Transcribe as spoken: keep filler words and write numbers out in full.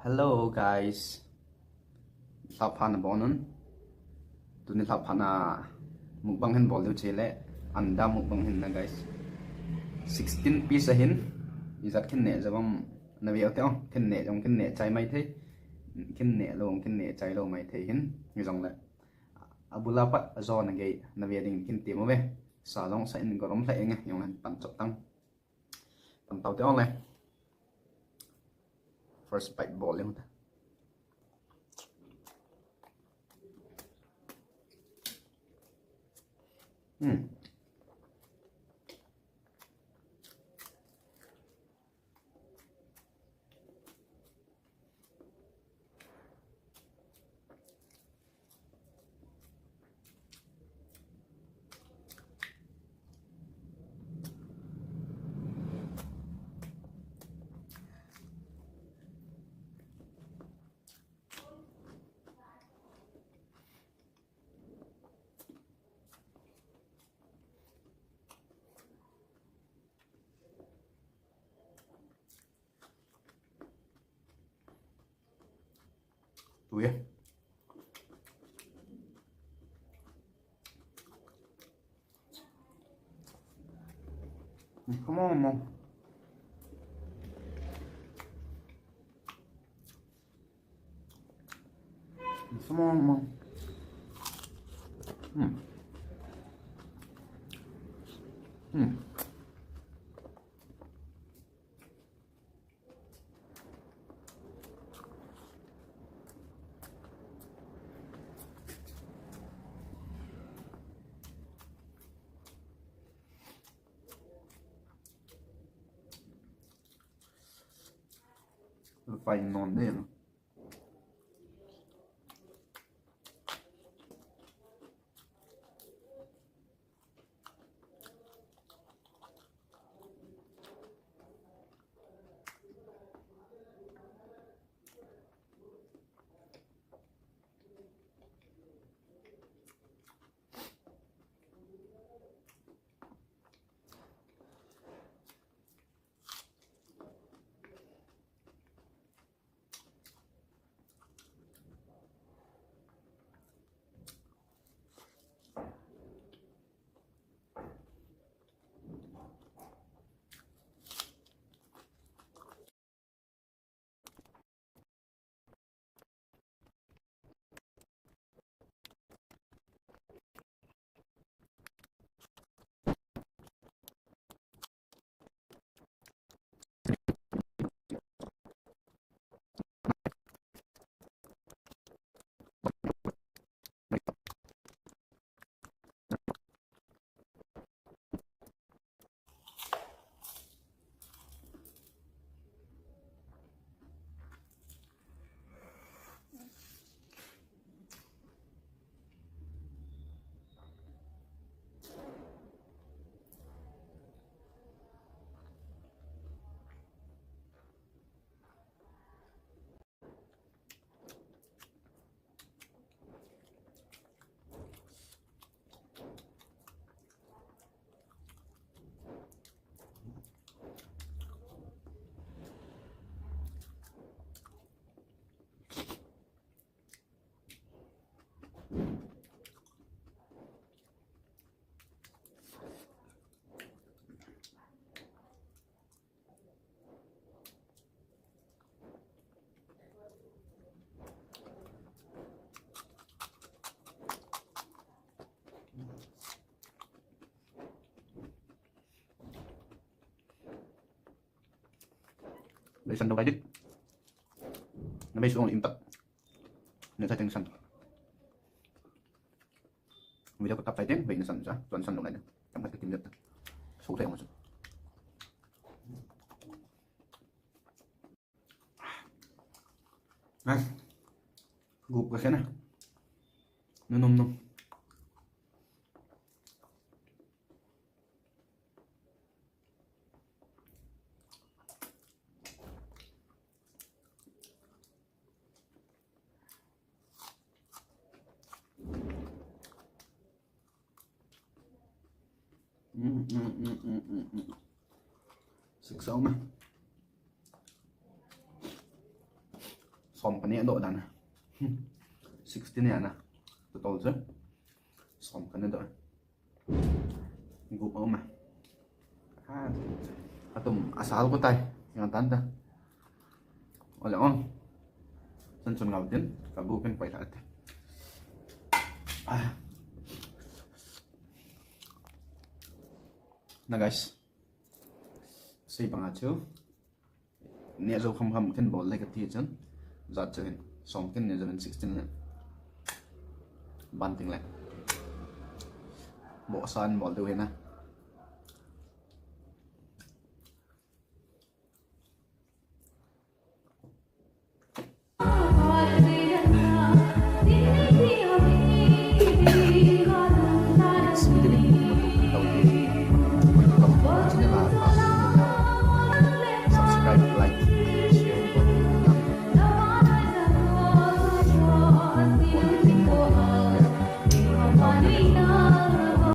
Hello guys. Lhaphatna bol un. Tuni lhaphatna mukbang hin bol diu chele. Anda mukbang hin na guys. Sixteen piece ahin. Ijat khin ne jabam na ve te o. Khin ne jong khin ne chai mai thei. Khin ne lo khin ne chai lo mai thei hin. Ni jong le. Abula pat ajo na gei na ve ding khin ti mo ve. Sa jong sa in gorom lha enge jong le pan chop tang. Pan tau te ong le. First bite bol le ta. Hmm. Tui e. Come on, mom. Come on, mom. Hmm. Hmm. Vai non de. Lei san dong lai dit. Na mei suang im tak. Na sa teng san. Video ko tap tai teng, wei na san sa, tuan san dong lai na. Tam kat ka tim det. So thei ang sa. Nice. Gup ka siya na. Nunum num. Mm, mm, mm, mm, mm, mm. Sik sao ma. Som kaneh doh dan. Sixteen ya na. Total chu som kaneh doh. Gup a um e. Atum asal ko tai. Ngan tan ta. Ole ong. Chun chun ngau tin. Ka bu pen koi ta te. Na guys. Sei banga chu. Neh jou kham kham khin bol le kati chun. Jat chu hin. Som khin neh jou hin sixteen le. Ban ting le. Bo san bol deu hin na.